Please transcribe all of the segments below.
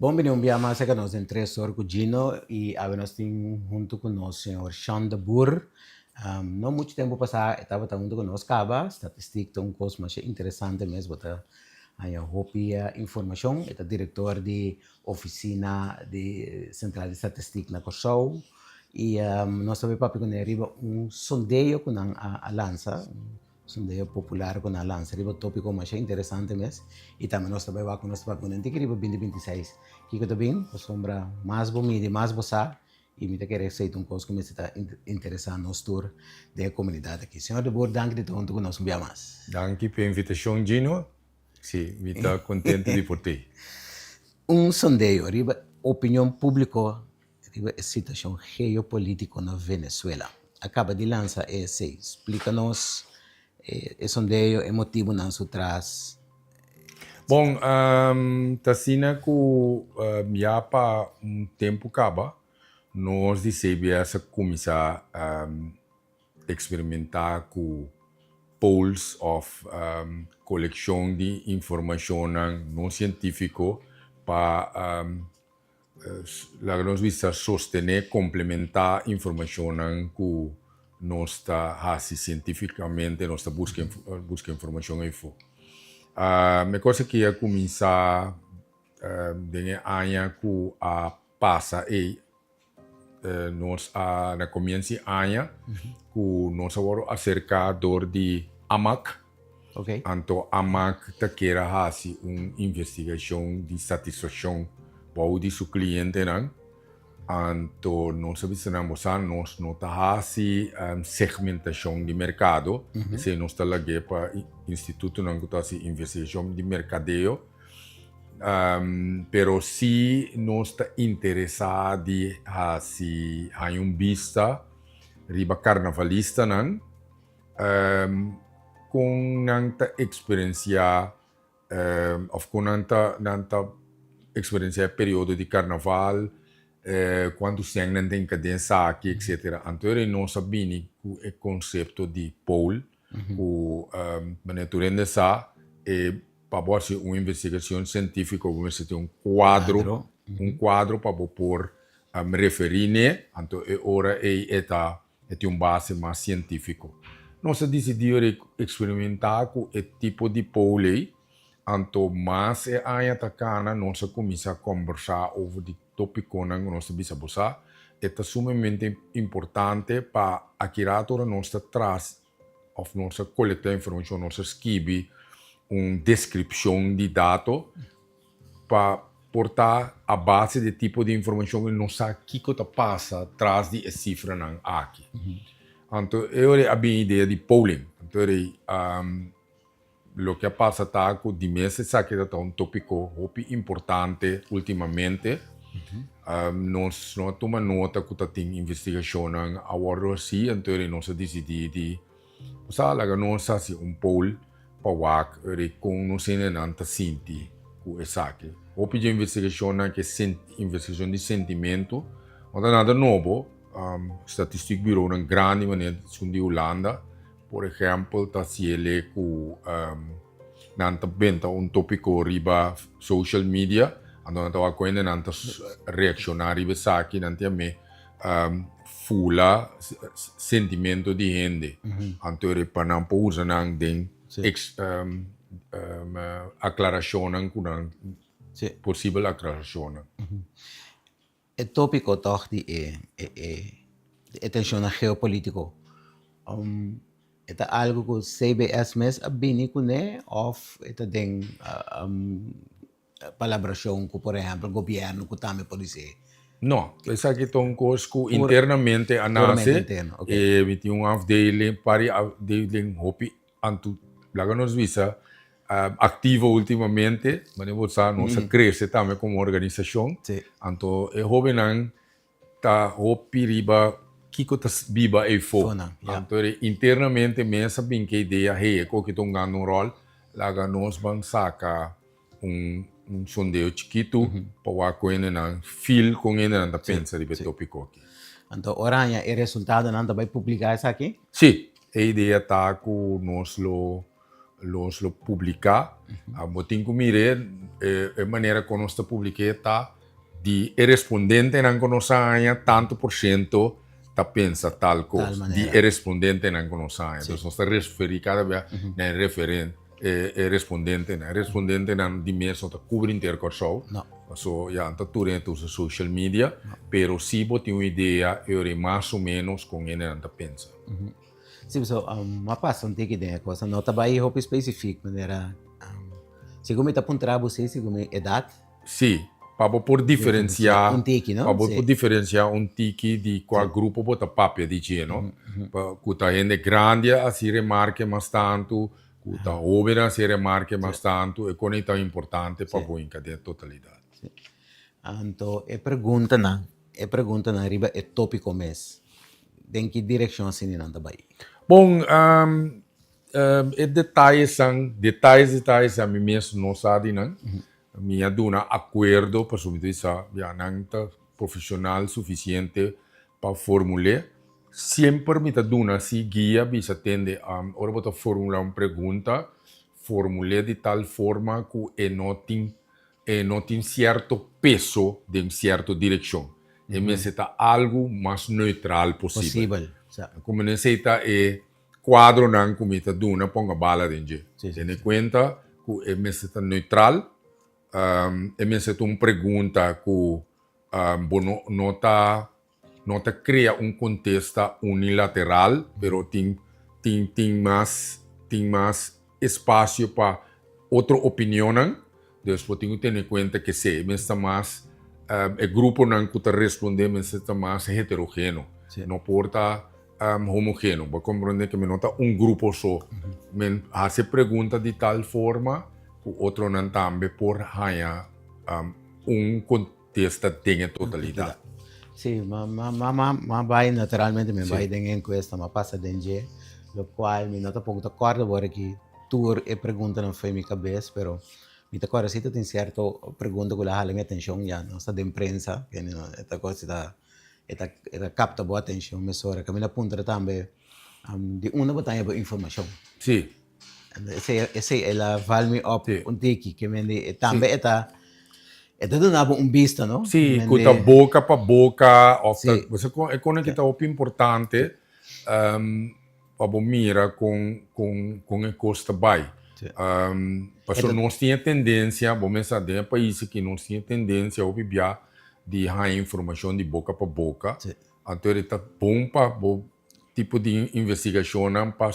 Bon bini un bia mas serka nos den Tres Or ku Gino i awe nos tin huntu ku nos señor Sean de Boer. No muchu tempu pasá e tabata huntu ku nos kaba. Statistik ta un kos masha interesante mes, bo ta haña hopi informashon. E ta direktor di ofisina di Sentral di Statistik na Kòrsou i nos ta bai papia kuné riba un sondeo ku nan a lansa. Sondeo popular ku nan a lansa riba tópiko masha interesante mes i tambe nos ta bai wak ku nos ta papia ku nan tiki riba binti 26. Kiko ta bin? Pasobra mas bo midi mas bo sa i mi ta kere esei ta un kos ku mester ta interesá nos tur den e komunidat aki. Señor de Boer danki di ta huntu ku nos un bia mas. Danki p'e invitashon Gino. Si, mi ta kontento di por t'ei. Un sondeo riba opinion públiko Riba e situacion geopolitico na Venezuela. A caba di lansa esey. Splica nos e sondeo, e motibonan su tras. Bon, ta asina cu ya pa un tempo caba nos di CBS a cuminsa experimenta cu polls of coleccion di informacionnan no cientifico pa Laga nos bisa sostené, komplementá informashonnan ku nos ta hasi sientífikamente, nos ta buska buska informashon eifó. E kos aki a kuminsá den e aña ku a pasa ei. Nos a na komienso di aña ku nos a wòrdu aserká dor di AMAC. Anto AMAC ta kier a hasi un investigashon di satisfakshon bou di su klientenan. Anto nos a bisa nan, bo sa nos no ta hasi segmentashon di merkado, esei nos ta lag'é pa institutonan ku ta hasi investigashon di merkadeo. Pero si nos ta interesá di hasi haña un bista riba karnavalistanan, kon nan ta eksperensiá òf kon nan ta nan ta eksperensiá e periodo di karnaval, kuantu sèn nan tin ka den esaki, etsetera. Anto ora nos a bini ku e konsepto di poll ku manera tur hende sa e Pa bo hasi un investigacion cientifico bo mester tin un cuadro, un cuadro pa bo por referi n'e, anto e ora ei e ta e tin un base mas cientifico. Nos a dicidi ora ei experimenta cu e tipo di poll ei, anto mas e aña ta cana nos a cuminsa combersa over di topiconan cu nos ta bisa bo sa, e ta sumamente importante pa aki rato ora nos ta tras Of nos a kolektá informashon, nos a skibi un deskripshon di dato pa por ta a base di e tipo di informashon i nos sa kiko ta pasa tras di e sifranan aki. Anto e ora a bin idea di polling. Anto e ora Loke a pasa ta ku di mes esaki ta ta un topiko hopi importante ultimamente. Nos no a tuma nota ku ta tin investigashonnan a wòrdu hasi, anto eri nos a disidí di sa laga nos hasi un poll pa wak eri kon nos hendenan ta sinti ku esaki. Hopi dje investigashonnan ke investigashon di sentimentu no ta nada nobo, statistikbureaunan grandi manera esun di Hulanda. Por ehèmpel, ta hasiel ku nan ta benta un tópiko riba social media, anto nan ta wak ku hende nan ta reakshoná riba esaki, nan tin amé fula sentimento di hende. Anto e pa nan por usa nan den aklarashonnan ku nan, posibel aklarashonnan. E tópiko tòg di e e tenshonnan geopolítiko e ta algu ku CBS mes a bini kuné òf e ta den palabrashon ku por ehèmpel gobièrnu ku tambe por disé? No, esaki ta un kos ku internamente a nase, e mi tin un afdeling, par di afdeling hopi anto laga nos bisa Activo ultimamente, manera bo sa nos a crece tambe como organisacion, anto e hobennan ta hopi riba kico ta biba eyfo, anto internamente mes a bin ke idea, hey e koki ta hungando un rol, laga nos ban saca un sondeo chikitu pa wak con hendenan feel con hendenan ta pensa riba e topico aki. Anto ora haña e resultadonan ta bay publica esaki? Si, e idea ta cu nos lo Los lo publiká. Bo tin ku mir'é, e manera kon nos ta publik'é ta. Di e respondentenan ku nos a haña, tantu por shento ta pensa tal kos. Di e respondentenan ku nos a haña. Dus nos ta referí kada bia na e referen, e respondentenan. E respondentenan di mes no ta kubri henter Kòrsou. Paso ya nan ta tur hende ta usa social media. Pero si bo tin un idea e ora ei mas o ménos kon hendenan ta pensa. Sí, paso a pasa un tiki den e kos. No ta bai hopi spesifik manera segun mi ta puntra bo si segun mi edat. Sí, pa bo por diferenciá, Un tiki, no? pa bo Sí. por diferenciá un tiki di kua grupo bo ta papia di dje, no? Pa ku ta hende grandi a hasi remarke mas tantu, ku ta hóbennan a hasi remarke mas tantu, e kone ta importante pa bo hinka den e totalidat. Sí. Anto e preguntanan, e preguntanan riba e tópiko mes, den ki direkshon asina nan ta bai? Bon, E detayesan, detayes detayes ami mes no sa di nan. Mi a duna akuerdo pasobra mi ta bisa ya nan ta profesional sufisiente pa formul'é. Semper mi ta duna si guia bisa tende ora bo ta formula un pregunta formul'é di tal forma ku e no tin e no tin sierto peso den sierto direkshon. E mester ta algu mas neutral posibel. Posibel, sa. Komo nesei ta e Cuadronan cu mi ta duna ponga bala den dje. Sí, sí, Tene sí. cuenta cu e mester ta neutral, e mester ta un pregunta cu bo no no ta no ta crea un contesta unilateral, pero tin tin tin mas tin mas espacio pa otro opinionnan. Dus bo tin cu tene cuenta cu esey mester ta mas e gruponan cu ta responde mester ta mas heterogeno. Sí. No por ta homogeno. Bo a comprende cu mi no ta un grupo so. Mi haci pregunta di tal forma cu otronan tambe por haya un contesta den e totalidad. Sí, m'a bay naturalmente mi bay den e encuesta, m'a pasa den dje, locual mi no tapoco ta corda awor aki tur e preguntanan fo'i mi cabes, pero mi ta corda si ta tin cierto pregunta cu lo a hala mi atencion, ya nos ta den prensa, e ta cos ta E ta e ta kapta bo atenshon mesora. Kaminda puntra tambe di unda bo ta haña bo informashon. Sí. Esei esei el a val mi op Sí. un tiki ke mende e tambe e ta e ta duna bo un bista no. Sí, ku ta boka pa boka òf ta Sí. bo sa kon e kona ki ta hopi importante pa bo mira kon kon kon e kos ta bai. Pasobra nos tin e tendensia, bo mester sa den e pais aki nos tin e tendensia hopi bia di haña informashon di boka pa boka. Anto e ta bon pa bo tipo di investigashonnan pa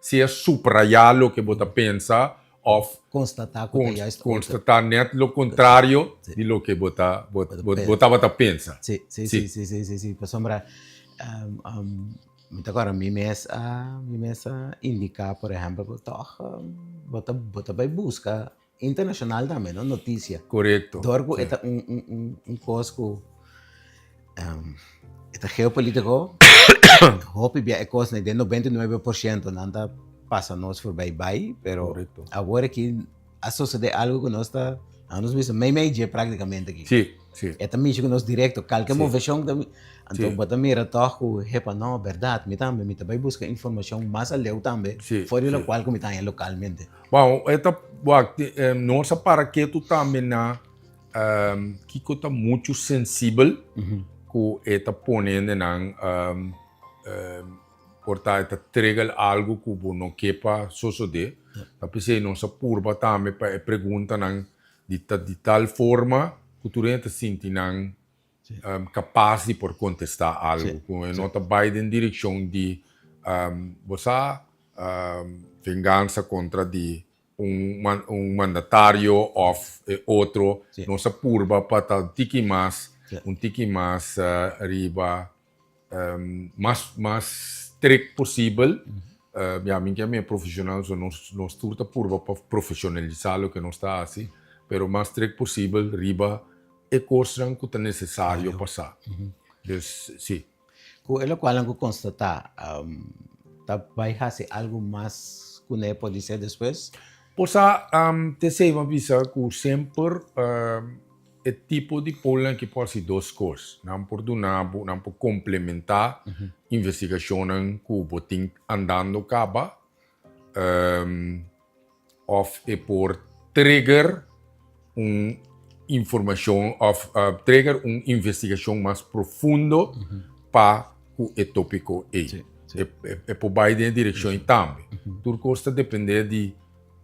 sea suprayá loke bo ta pensa òf Konstatá ku ta juist otro. konstatá nèt lo kontrario di loke bo ta bo tabata pensa. Sí, sí, sí, sí, sí, sí, sí. Pasobra Mi ta kòrda mi mes a mi mes a indiká por ehèmpel ku tòg bo ta bo ta bai buska internashonal tambe no notisia. Korekto. Dor ku e ta un un un un kos ku e ta geopolitiko hopi bia e kosnan den 99% nan ta pasa nos forbij bai pero awor aki a sosode algo ku nos ta nos bisa mei mei dje praktikamente aki. Sí, sí. E ta mishi ku nos direkto, kalke moveshon ta anto bo ta mira tòg ku hepa no, bèrdat mi tambe mi ta bai buska informashon mas aleu tambe for di lokual ku mi ta haña lokalmente. Bon, e ta wak nos a para ketu tambe na kiko ta muchu sensibel ku e ta pone hendenan Por ta e ta trigger algu ku bo no ke pa sosodé. Ta p'esei nos a purba tambe pa e preguntanan di ta di tal forma ku tur hende ta sinti nan kapas di por kontestá algu. Ku e no ta bai den direkshon di bo sa vengansa kontra di un mandatario òf e otro. Nos a purba pa ta un tiki mas un tiki mas riba mas mas strict posibel ya mi ke mi e profesional so nos nos tur ta purba pa profesionalisa loke nos ta hasi pero mas strict posibel riba e kosnan ku ta nesesario pa sa dus si. Ku e lokualnan ku konstatá ta bai hasi algu mas kuné podisé despues? Por sa t'esei mi a bisa ku semper E tipo di polnan ki por hasi dos kos. Nan por duna bo, nan por komplementá investigashonnan ku bo tin andando kaba, òf e por trigger un informashon òf trigger un investigashon mas profundo pa ku e tópiko ei. E por bai den e direkshon ei tambe. Tur kos ta dependé di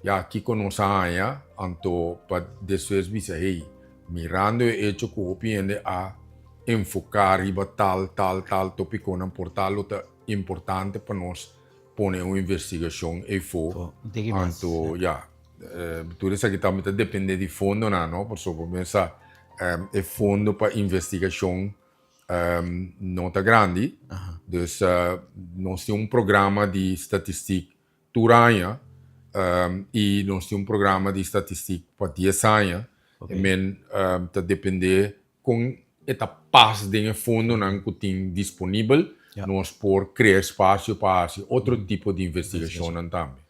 ya kiko nos a haña, anto pa despues bisa hey, mirando e echo ku hopi hende a enfoká riba tal, tal, tal tópikonan por tal lo ta importante pa nos pone un investigashon eifó. Anto ya. Tur esaki tambe ta depende di fondonan, no? Pasobra bo mester sa e fondo pa investigashon no ta grandi. Dus nos tin un programa di statistik tur aña i nos tin un programa di statistik pa dies aña. E men ta depende kon e ta pas den e fondonan ku tin disponibel. Nos por krea espasio pa hasi otro tipo di investigashonnan tambe.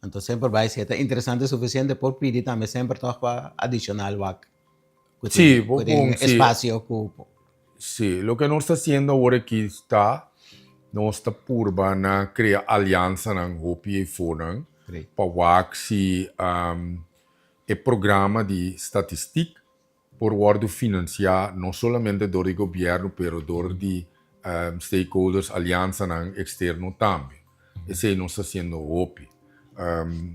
Anto semper bai si e ta interesante suficiente por pidi tambe semper toch pa adicional wak cu Sí, tin cu tin bon, sí. espacio cu Sí, loke nos ta haciendo awor aki ta nos ta purba na crea alianzanan hopi eifonan Great. pa wak si e programa di statistiek por wòrdu finansiá no solamente dor di gobièrnu pero dor di stakeholders, aliansanan eksterno tambe. Esei nos ta hasiendo hopi.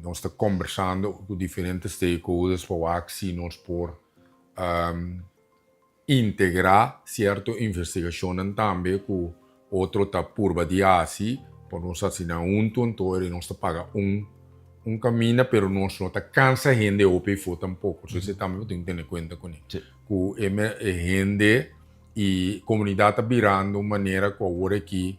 Nos ta kombersando ku diferente stakeholders pa wak si nos por integrá sierto investigashonnan tambe ku Otro ta purba di hasi pa nos hasi nan huntu, anto eri nos ta paga un un caminda, pero nos no ta cansa hende hopi efo tampoco. So ese tambe bo tin tene cuenta cune. Cu e e hende y comunidad ta birando un manera cu awor aki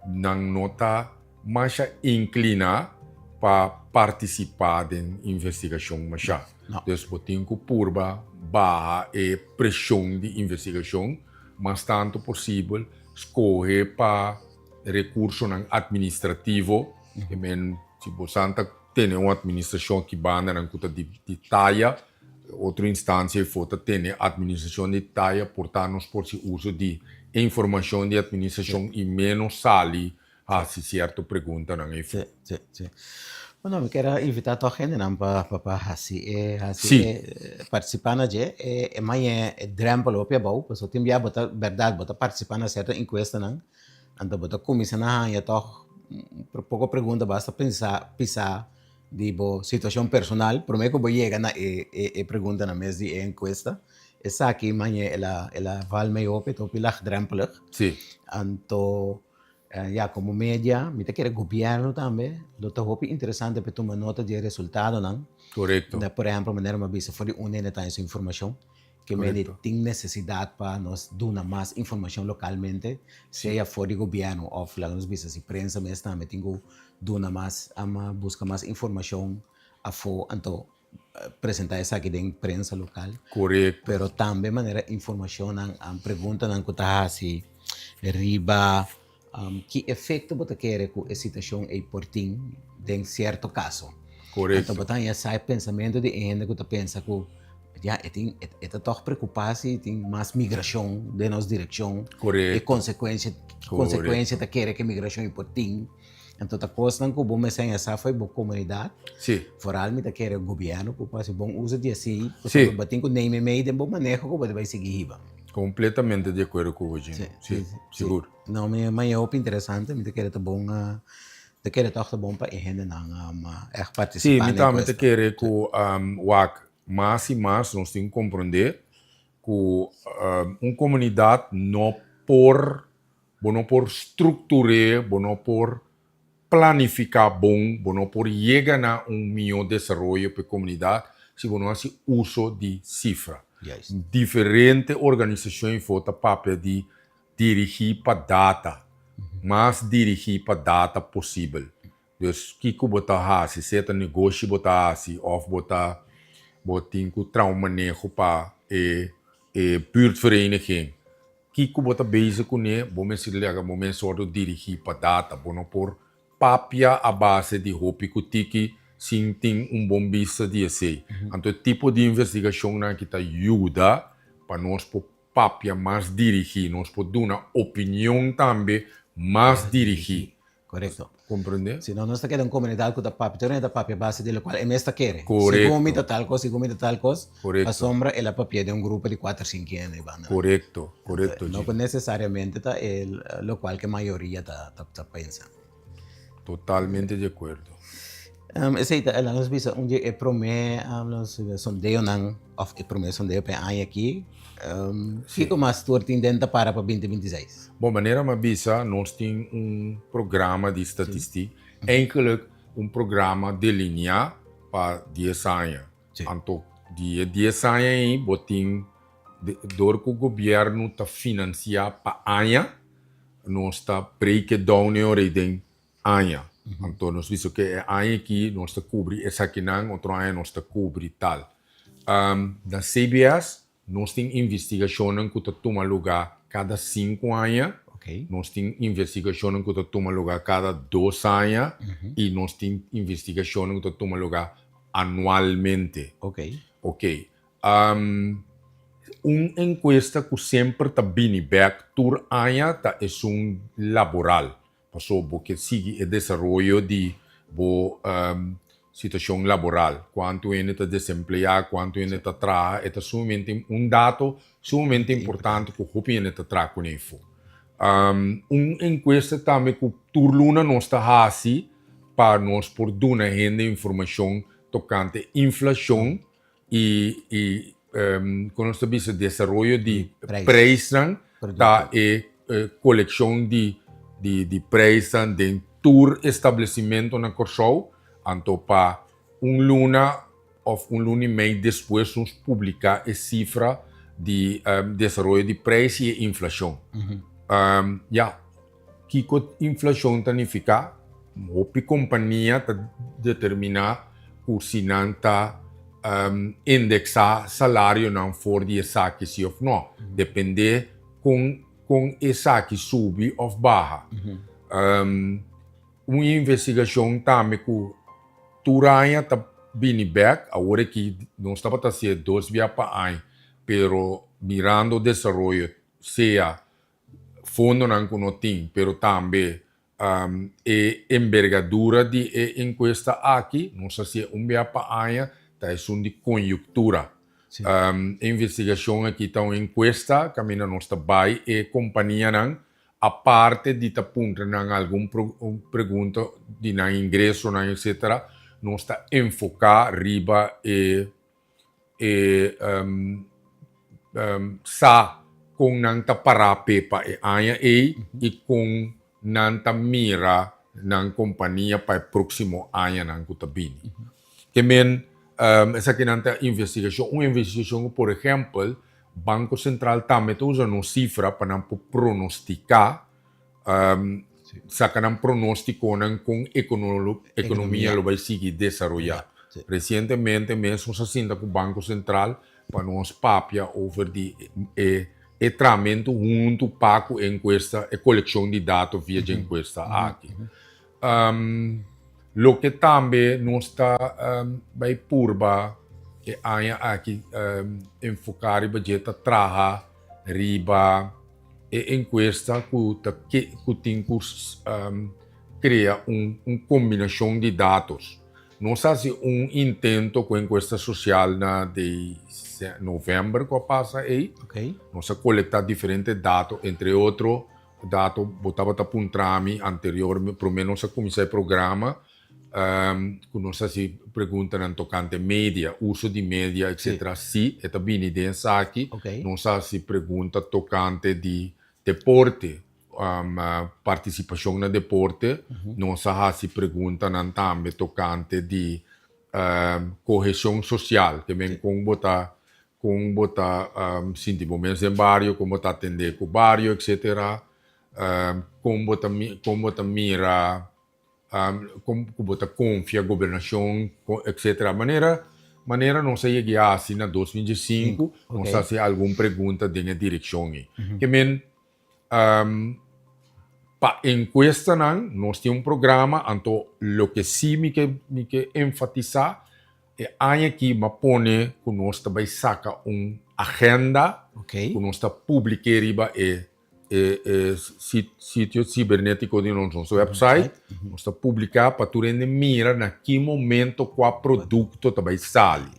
nan no ta masha inclina pa participa den investigacion masha. Dus bo tin cu purba baha e presion di investigacion mas tanto posibel, scoge pa recursonan administrativo, ke men si bo san ta tene un administracion aki bandanan cu ta di taya, otro instancia efo ta tene administracion di taya, por ta nos por si uso di e informacion di administracion y menos sali hasi cierto preguntanan ei fu. Sí, sí. Bueno, mi kier a invita toch hendenan pa pa pa hasi e hasi sí. e participa na dje. E e mañe e drempel hopi abou, pasobra tin bia bo ta berdad bo ta participa na cierto encuestanan, anto bo ta cuminsa na haña toch poko pregunta basta pensa pisa di bo situacion personal prome cu bo yega na e e e preguntanan mes di e encuesta. Esaki mañe el a el a val mei hopi, ta hopi laagdrempelig. Sí. Anto Ya, komo media, mi ta kere gobièrnu tambe lo ta hopi interesante pa e tuma nota di e resultadonan. Korekto. Por ehèmpel, manera mi a bisa for di unda hende ta haña su informashon, ke mende tin nesesidat pa nos duna mas informashon lokalmente, sea for di gobièrnu òf laga nos bisa si prensa mes tambe tin ku duna mas, buska mas informashon afó. Anto presenta esaki den prensa lokal. Korekto. Pero tambe manera informashonnan, preguntanan ku ta hasi riba ki efekto bo ta kere ku e situashon ei por tin den sierto kaso. Korekto. Anto bo ta haña sa e pensamentu di e hende ku ta pensa ku ya e tin e ta tòg preokupá si tin mas migrashon den nos direkshon. Korekto. E konsekuensia, ki konsekuensia ta kere ku e migrashon ei por tin. Anto ta kosnan ku bo mester haña sa fo'i bo komunidat. Sí. Foral mi ta kere gobièrnu ku por hasi bon uso di esei, pasobra bo tin ku neem mei den bo maneho ku bo ta bai sigui hiba. Kompletamente di akuerdo ku bo, Gino. Sí, Sí, sigur. No, mi a hopi interesante, mi ta kere ta bon, ta kere tòg ta bon pa e hendenan ègt Sí, partisipá mi na e tambe ta kuesta. kere ku wak mas i mas nos tin ku komprondé ku un komunidat no por Bo no por struktur'é, bo no por planifiká bon, bo no por yega na un mihó desaroyo pa e komunidat si bo no hasi uso di sifra. Diferente organisashon info ta papia di dirigí pa data, mas dirigí pa data posibel. Dus kiko bo ta hasi, sea ta negoshi bo ta hasi òf bo ta bo tin ku traha un maneho pa e e buurtvereniging, Kiko bo ta bezig kuné, bo mester laga bo mes wòrdu dirigí pa data. Bo no por papia a base di hopi ku tiki sin tin un bon bista di esei. Anto e tipo di investigashonnan aki ta yuda pa nos por papia mas dirigí, nos por duna opinion tambe mas dirigí. Korekto. Komprendé? Si no, nos ta keda un komunidat ku ta papia, tur hende ta papia base di lokual e mes ta kere. Korekto. Segun mi ta tal kos, segun mi ta tal kos, Korekto. pasobra el a papia den un grupo di kuater, sinku hende ei banda. Korekto, korekto, No Gino. ku nesesariamente ta e lokual ku e mayoria ta ta pensa. Totalmente di akuerdo. Esei ta, laga nos bisa, un di e promé sondeonan òf e promé sondeo pa e aña akí. Kiko mas tur tin den ta para pa binti binti seis? Bon, manera mi a bisa, nos tin un programa di statistik, eigenlijk un programa delineá pa dies aña. Anto di e dies aña ei bo tin, dor ku gobièrnu ta finansiá pa aña, nos ta break it down e ora ei den aña. Anto nos bisa ke e aña aki nos ta kubri esakinan, otro aña nos ta kubri tal. Na CBS nos tin investigashonnan ku ta tuma lugá kada sinku aña, nos tin investigashonnan ku ta tuma lugá kada dos aña i nos tin investigashonnan ku ta tuma lugá anualmente. Oké. Un enkuesta ku semper ta bini bèk tur aña ta esun laboral. Pasobra bo ke sigui e desaroyo di bo situashon laboral. Kuantu hende ta desempleá, kuantu hende ta traha, e ta sumamente un dato sumamente importante ku hopi hende ta traha kuné afó. Un enkuesta tambe ku tur luna nos ta hasi pa nos por duna hende informashon tokante inflashon I i kon nos ta bisa desaroyo di preisnan ta e kolekshon di di preisnan den tur establesimentu na Kòrsou. Anto pa un luna òf un luna i mei despues nos publiká e sifra di desaroyo di preis i e inflashon. Ya, Kiko inflashon ta nifiká? Hopi kompania ta determiná ku si nan ta indeksá salarionan for di esaki si òf nò, dependé kon kon esaki subi òf baha. Un investigashon tambe ku tur aña ta bini bèk, awor aki nos tabata hasié dos bia pa aña, pero mirando desaroyo sea fondonan ku no tin, pero tambe e embergadura di e enkuesta aki, nos hasié un bia pa aña, ta esun di konyuktura. E investigashon aki ta un enkuesta kaminda nos ta bai e kompanianan, aparte di ta puntra nan algun pregunta di nan ingresonan etsetera, nos ta enfoká riba e e sa kon nan ta pará p'e pa e aña ei i kon nan ta mira nan kompania pa e próksimo añanan ku ta bini. Ke men esakinan ta investigashon, un investigashon ku por ehèmpel Banko Sentral tambe ta usa nos sifra pa nan por pronostiká Saka nan pronóstikonan kon ekonomia lo bai sigui desaroyá. Resientemente mes nos a sinta ku Banko Sentral pa nos papia over di e tramentu huntu pa ku e enkuesta, e kolekshon di dato via dje enkuesta aki. Loke tambe nos ta bai purba e aña aki enfoká riba dje ta traha riba E enkuesta ku ta ku tin ku krea un un kombinashon di datos. Nos a hasi un intento ku enkuesta sosial na di novèmber ku a pasa ei. Nos a kolektá diferente dato, entre otro dato bo tabata puntra mi anterior promé nos a kuminsá e programa. Ku nos hasi preguntanan tokante media, uso di media etcetera, si e ta bini den esaki. Nos hasi pregunta tokante di deporte, partisipashon na deporte. Nos a hasi preguntanan tambe tokante di koheshon sosial, ke men kon bo ta kon bo ta sinti bo mes den bario, kon bo ta atendé ku bario etcetera, kon bo ta kon bo ta mira Kon ku bo ta konfia gobernashon etcetera. Manera manera nos a yega a hasi na 2005 nos a hasi algun pregunta den e direkshon ei. Ke men pa enkuestanan nos tin un programa anto loke si mi ke mi ke enfatisá e aña aki mi a pone ku nos ta bai saka un agenda ku nos ta publik'é riba e. e e sitio sibernetiko di nos, nos website, nos ta publiká pa tur hende mira na ki momento kua produkto ta bai sali.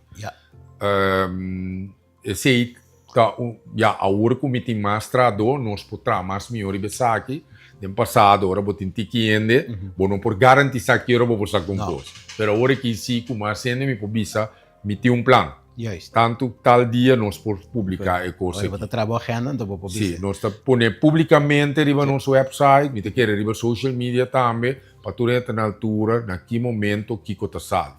Esei ta un, ya awor ku mi tin mas trahadó nos por traha mas mihó riba esaki. Den pasado ora bo tin tiki hende bo no por garantisá ki ora bo por saka un kos. Pero awor aki si ku mas hende mi por bisa mi tin un plan. Tantu tal dia nos por publiká e kos aki. Ora bo ta traha bo agenda anto bo por bisa. Si, nos ta pone publikamente riba nos website, mi ta kere riba social media tambe pa tur hende ta na altura na ki momento kiko ta sali.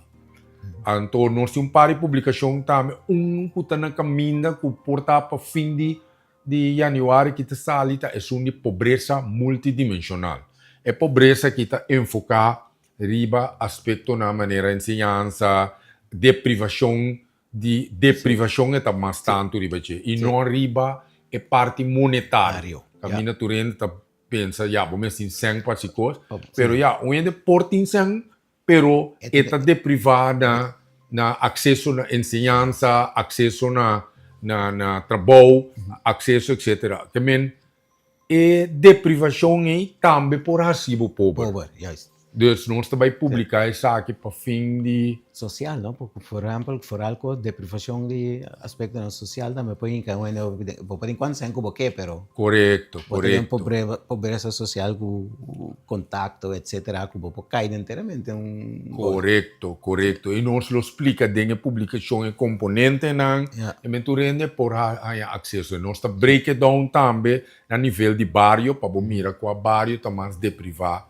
Anto nos tin un par di publikashon tambe, un ku ta na kaminda ku por ta pa fin di di yanüari ki ta sali ta esun di pobresa multidimenshonal. E pobresa aki ta enfoká riba aspektonan manera enseñansa, deprivashon di deprivashon e ta mas tantu riba dje i no riba e parti monetario. Kaminda tur hende ta pensa ya bo mester tin sèn pa hasi kos, pero ya un hende por tin sèn Pero e ta deprivá na na akseso na enseñansa, akseso na na na trabou, akseso etsetera. Ke men e deprivashon ei tambe por hasi bo pober. Pober, juist. Dus nos ta bai publiká esaki pa fin di. Sosial, no? Porque por ehempel, foral ku deprivashon di aspektonan sosial tambe por hinka un hende hopi den, bo por tin kuantu sèn ku bo ke, pero. Korekto, Bo ta den korekto. pobresa sosial ku kontakto etsetera ku bo por kai enteramente un Korekto, korekto. I nos lo splika den e publikashon e komponentenan i men tur hende por haña akseso. Nos ta break it down tambe na nivel di bario pa bo mira kua bario ta mas deprivá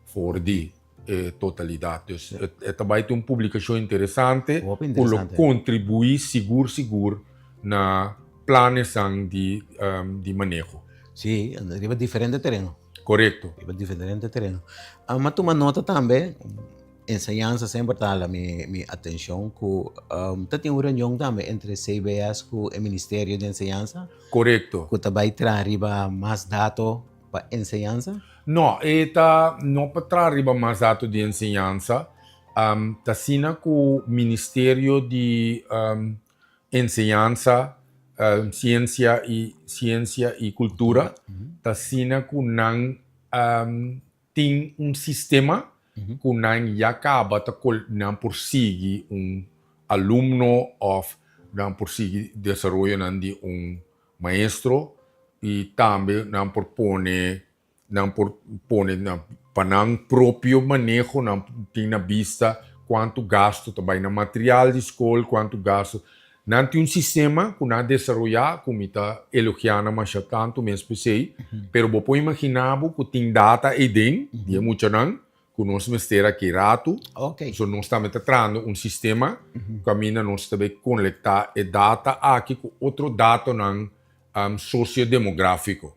for di e totalidat. Dus e ta bai ta un publikashon interesante ku lo kontribuí sigur sigur na planesan di maneho. Sí, riba diferente tereno. Korekto. Riba diferente tereno. M'a tuma nota tambe, enseñansa semper ta hala mi atenshon ku ta tin un reunion tambe entre CBS ku e Ministerio di Enseñansa. Korekto. Ku ta bai traha riba mas dato pa enseñansa? No, e ta no pa traha riba mas dato di enseñansa. Ta asina ku Ministerio di Enseñansa, Siensia i Siensia i Kultura ta asina ku nan tin un sistema ku nan ya kaba ta nan por sigui un alumno òf nan por sigui desaroyonan di un maestro i tambe nan por pone Nan por pone na pa nan propio maneho nan tin na bista kuantu gastu ta bai na material di skol, kuantu gastu. Nan tin un sistema ku nan a desaroyá ku mi ta elogiá nan masha tantu mes p'esei, pero bo por imaginá bo ku tin data eiden di e muchanan ku nos mester aki ratu. So nos tambe ta trahando un sistema kaminda nos ta bay konektá e data aki ku otro datonan sosiodemográfiko.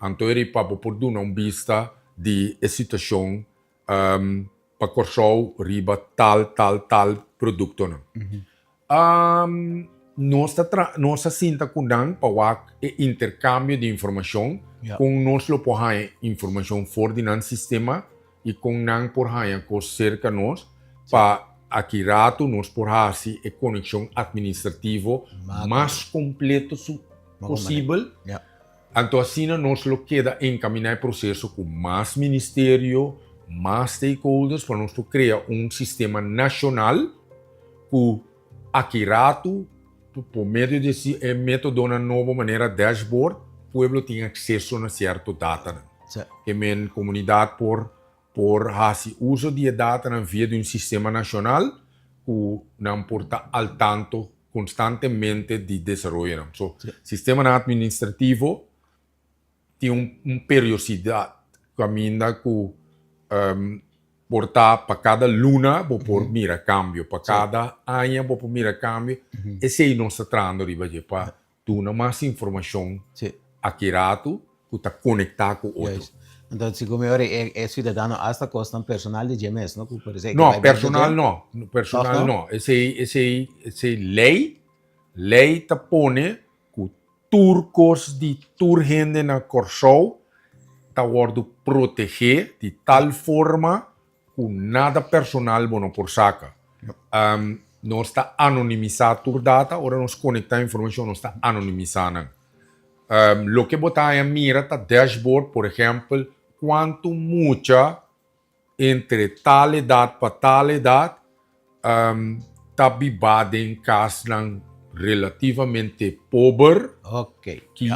Anto e riba bo por duna un bista di e situashon pa Kòrsou riba tal, tal, tal produktonan. Nos ta tra nos a sinta ku nan pa wak e interkambio di informashon, kon nos lo por haña informashon for di nan sistema i kon nan por haña kos serka nos pa aki ratu nos por hasi e konekshon atministrativo mas kompleto su posibel. Anto asina nos lo keda enkaminá e proseso ku mas ministerio, mas stakeholders pa nos por krea un sistema nashonal ku aki ratu por medio di e metodonan nobo manera dashboard pueblo tin akseso na sierto datanan. Ke men komunidat por por hasi uso di e datanan via di un sistema nashonal ku nan por ta al tanto konstantemente di desaroyonan. So, sistemanan administrativo tin un un periosidat kaminda ku por ta pa kada luna bo por mira kambio, pa kada aña bo por mira kambio. Esei nos ta trahando riba dje pa duna mas informashon aki ratu ku ta konektá ku otro. Juist. Anto segun mi ora e siudadano asta kosnan personal di dje mes, no? Ku por esei No, personal no. Personal no. Esei, esei, esei lei, lei ta pone ku tur kos di tur hende na Kòrsou ta wòrdu protegé di tal forma ku nada personal bo no por saka. Nos ta anonimisá tur data, ora nos konektá informashon nos ta anonimisá nan. Loke bo ta haña mira ta dashboard, por ehèmpel, kuantu mucha entre tal edat pa tal edat ta bibá den kasnan relativamente pober, ki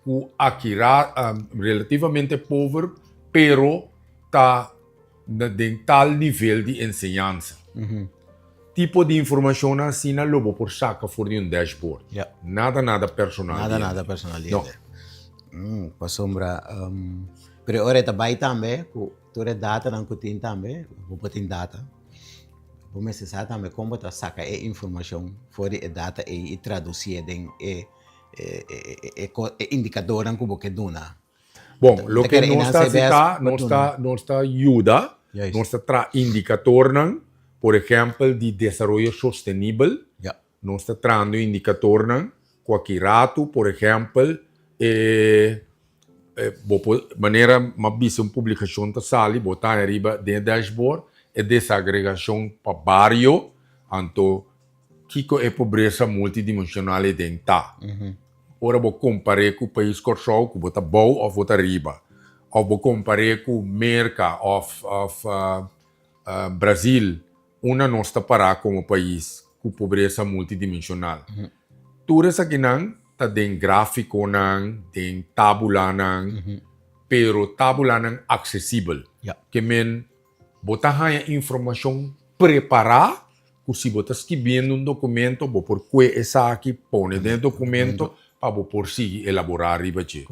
ku akira relativamente pober pero ta den tal nivel di enseñansa. Tipo di informashonnan asina lo bo por saka for di un dashboard. Nada nada personal. Nada nada personal di hende. Pasobra pero ora e ta bai tambe ku tur e datanan ku tin tambe, bo por tin data, bo mester sa tambe kon bo ta saka e informashon for di e data ei i tradusié den e e indikadornan ku bo ke duna. Bon, loke nos ta hasi ta, nos ta nos ta yuda, nos ta traha indikatornan, por ehèmpel di desaroyo sostenibel, nos ta trahando indikatornan ku aki ratu, por ehèmpel, e bo por, manera m'a bisa un publikashon ta sali, bo ta haña riba den e dashboard e desagregashon pa bario, anto Kiko e pobresa multidimensional ei den ta? Ora bo kompar'é ku pais Kòrsou ku bo ta bou òf bo ta riba, òf bo kompar'é ku Merka òf òf Brazil, unda nos ta pará komo pais ku pobresa multidimensional? Tur esakinan ta den gráfikonan, den tábulanan, pero tábulanan aksesibel. Ke men Bo ta haña informashon prepará ku si bo ta skibiendo un dokumento bo por kue esaki pone den e dokumento pa bo por sigui elaborá riba dje.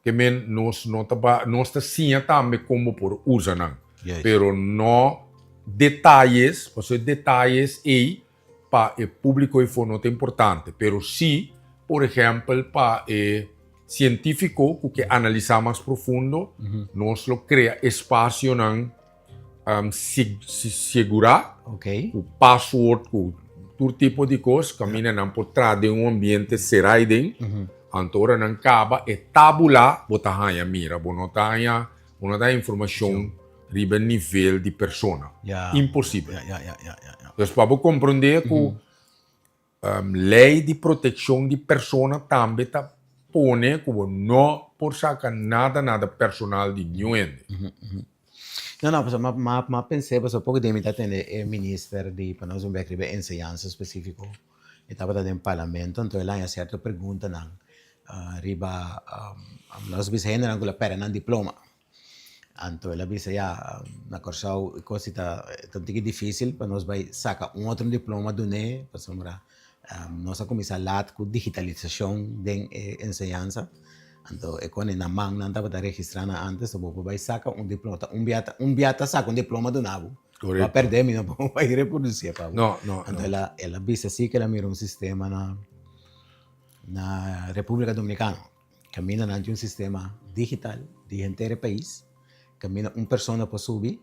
Ke men nos no ta ba nos ta siña tambe kon bo por usa nan, pero no detayes, pasobra e detayes ei pa e públiko ei for no ta importante, pero sí por ehèmpel pa e sientífiko ku ke analisá mas profundo, nos lo krea espasionan segurá ku password, ku tur tipo di kos, kaminda nan por traha den un ambiente será aiden, anto ora nan kaba e tábula bo ta haña mira, bo no ta haña, bo no ta haña informashon riba e nivel di persona. Imposibel. Dus pa bo komprondé ku lei di protekshon di persona tambe ta pone ku bo no por saka nada nada personal di niun hende. No, no, pasobra m'a m'a pens'é pasobra poko dia mi ta tende e minister di pa nos un bek riba e enseñansa spesífiko, e tabata den parlamento, anto el a haña sierto preguntanan riba nos bisa hendenan ku lo pèrdè nan diploma. Anto el a bisa, ya, na Kòrsou e kos ta un tiki difísil pa nos bai saka un otro diploma dun'é, pasobra nos a kuminsá lat ku digitalisashon den e enseñansa. Anto e kos na man nan tabata registrá nan ántes, so bo por bai saka un diploma, ta un bia un bia ta saka un diploma duna bo, bo a pèrdè mi no por bai reprodusié pa bo. Anto el a bisa si ku el a mira un sistema na na Repúblika Dominikano. Kaminda nan tin un sistema digital di henter e pais, kaminda un persona por subi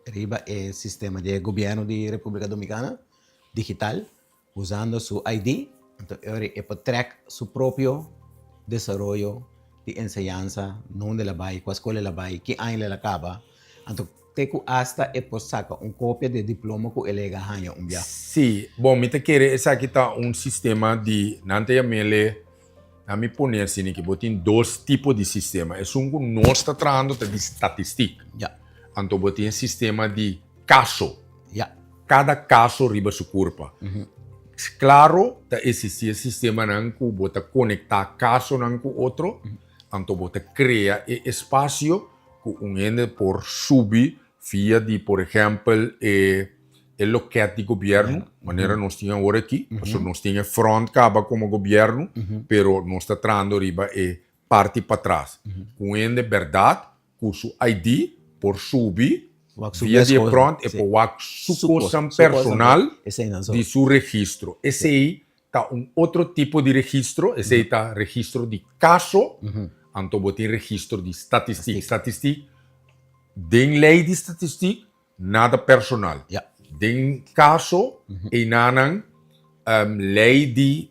riba e sistema di e gobièrnu di Repúblika Dominikana digital usando su ID, anto e ora e por trèk su propio desaroyo di enseñansa, nunde el a bai, kua skol el a bai, ki aña el a kaba, anto te ku asta e por saka un kopia di e diploma ku el a yega haña un bia. Sí, bon mi ta kere esaki ta un sistema di nan ta yam'el Na mi pone asina ki bo tin dos tipo di sistema. Esun ku nos ta trahando ta di statistik. Anto bo tin e sistema di kaso. Kada kaso riba su kurpa. Klaro ta eksistí e sistemanan ku bo ta konektá kasonan ku otro, anto bo ta krea e espasio ku un hende por subi via di por ehèmpel e e loket di gobierno, manera nos tin awor aki, pasobra nos tin e front kaba komo gobierno, pero nos ta trahando riba e parti patras. Ku un hende bèrdat ku su ID por subi via di e front, e por wak su kosnan personal di su registro. Esei ta un otro tipo di registro, esei ta registro di kaso, anto bo tin registro di statistik. Statistik, den lei di statistik, Nada personal. Den kaso einanan lei di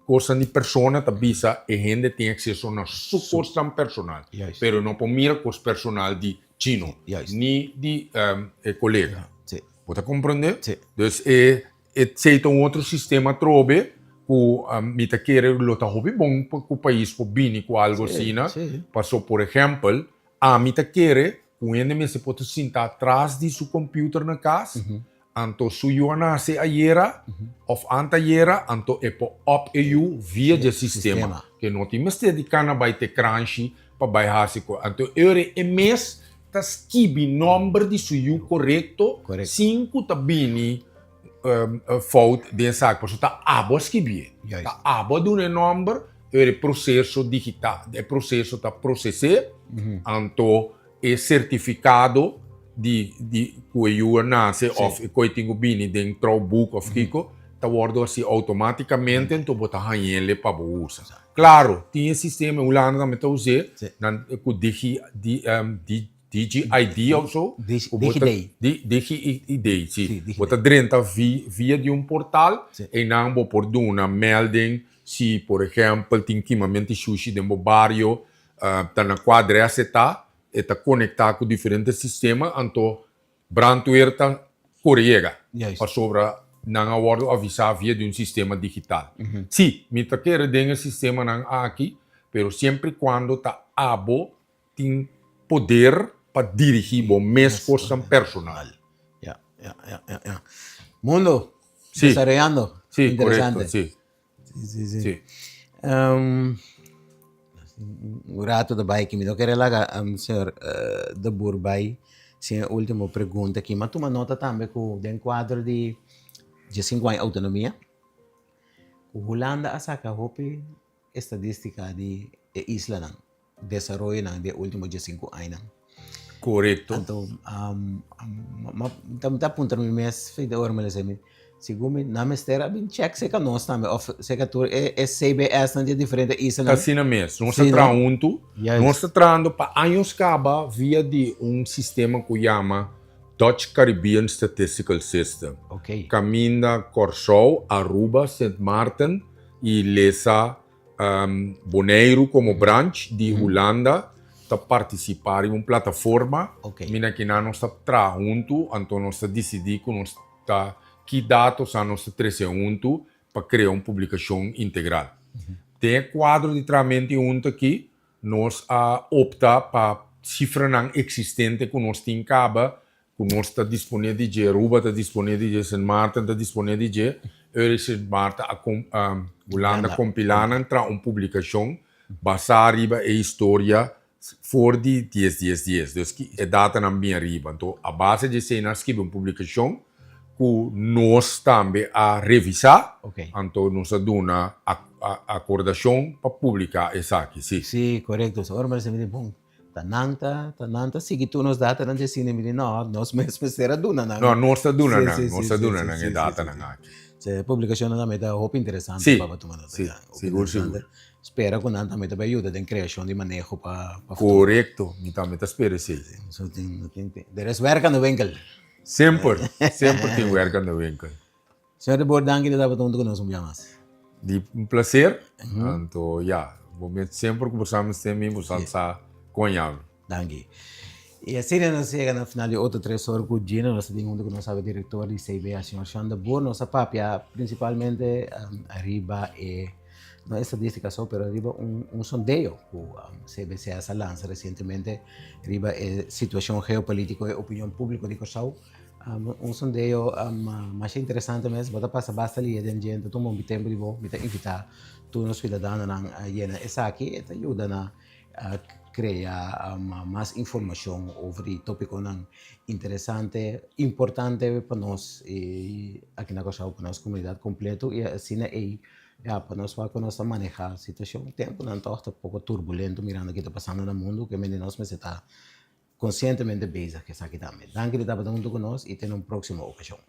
kosnan di persona ta bisa e hende tin akseso na su kosnan personal. Pero no por mira kos personal di chino ni di e kolega. Bo ta komprende? Dus e esei ta un otro sistema atrobe. Ku mi ta kere lo ta hopi bon pa ku pais por bini ku algo asina, paso por ehèmpel ami ta kere ku hende mester por ta sinta atras di su computer na kas, anto su yu a nase ayera òf antayera, anto e por up e yu via dje sistema, ke no tin mester di kana bai te kranshi pa bai hasi kos. Anto e ora e mes ta skibi nòmber di su yu korekto sin ku ta bini fout den esaki pasobra ta abo a skibié, ta abo a duna e nòmber, e proseso digital, e proseso ta proses'é, anto e sertifikado di di ku e yu a nase òf e koi tin ku bini den trouwboek òf kiko ta wòrdu hasi outomátikamente anto bo ta hañ'el pa bo usa. Klaro, tin e sistema, Hulanda tambe ta us'é, nan ku digi di DigiID of zo. DigiD. DigiID, si. Bo ta drenta via di un portal i nan bo por duna melding si por ehempel tin kimamento di shushi den bo bario, ta na kua adres e ta, e ta konektá ku diferente sistema, anto brandweer ta kore yega pasobra nan a wòrdu avisá via di un sistema digital. Si, mi ta kere den e sistemanan aki, pero siempre i kuando ta abo tin poder pa dirigí bo mes kosnan personal. Ya, ya, ya, ya, ya. Mundo, Sí. desaroyando. Sí, Interesante. korekto, sí. Sí, sí, sí. Sí. Un rato ta bai aki, mi no kere laga señor De Boer bai sin e ultimo pregunta aki. Mi a tuma nota tambe ku den kuadro di diesinku aña outonomia, ku Hulanda a saka hopi estadistica di e islanan, desaroyonan di e ultimo diesinku añanan. Korekto. Anto, mi ta puntra mi mes, fe di ora mi lesa mi, segun mi nan mester a bin chèk serka nos tambe òf serka tur e CBSnan di e diferente islanan. Ta asina mes. Nos ta traha huntu. Nos ta trahando pa años kaba via di un sistema ku yama Dutch Caribbean Statistical System. Kaminda Kòrsou, Aruba, Sint Maarten i lesa Boneiru komo branch di Hulanda ta partisipá riba un plataforma. Mina kinan nos ta traha huntu, anto nos ta disidí ku nos ta ki datonan nos ta trese huntu pa krea un publikashon integral. Den e kuadro di trahamento huntu aki nos a opta pa sifranan eksistente ku nos tin kaba ku nos ta disponé di dje, Aruba ta disponé di dje, Sint Maarten ta disponé di dje, ora Sint Maarten a Hulanda kompilá nan traha un publikashon basá riba e historia for di dies dies dies, dus ki e datanan bin ariba. Anto a base di esei nan a skibi un publikashon ku nos tambe a revisá, anto nos a duna akordashon pa publiká esaki, si. Sí, korekto. Ora mi a risibi bon. Ta nan ta, ta nan ta sigui tur nos datanan dje asina, mi di no, nos mes mester a duna nan. No, nos ta duna nan, nos ta duna nan e datanan aki. Sí, e publicacionnan tambe ta hopi interesante pa tuma nota. Sí, sigur, sigur. Spera ku nan tambe ta bai yuda den creacion di maneho pa futuro. Korekto, mi tambe ta spera esei. So tin, tin, der is werk aan de winkel. Semper, semper tin werk aan de winkel. Señor de Boer, danki di tabata huntu ku nos un bia mas. Di un placer. Anto ya, bo mes semper ku bo sa mester mi, bo sa sa koña mi. Danki. I asina nos yega na final di otro Tres Ora ku Gino. Nos ta tin huntu ku nos awe direktor di CBA, señor Sean de Boer. Nos a papia prinsipalmente riba e, no estadistika so, pero riba un sondeo ku CBCS a lansa resientemente riba e situashon geopolitiko i opinion públiko di Kòrsou. Un sondeo masha interesante mes, bo ta pasa basta lia den dje, ta tuma un tempu di bo, mi ta invita tur nos ciudadanonan a yena esaki, e ta yuda na crea mas informacion over di topiconan interesante, importante pa nos aki na Kòrsou, pa nos comunidad completo y asina ey ya pa nos wak ku nos ta maneha situacion. Tempunan tòg ta poko turbulento mirando ke ta pasando na mundu, ke mende nos mester ta Konsientemente bezig ku esaki tambe. Danki di tabata huntu ku nos i te na un próksimo okashon.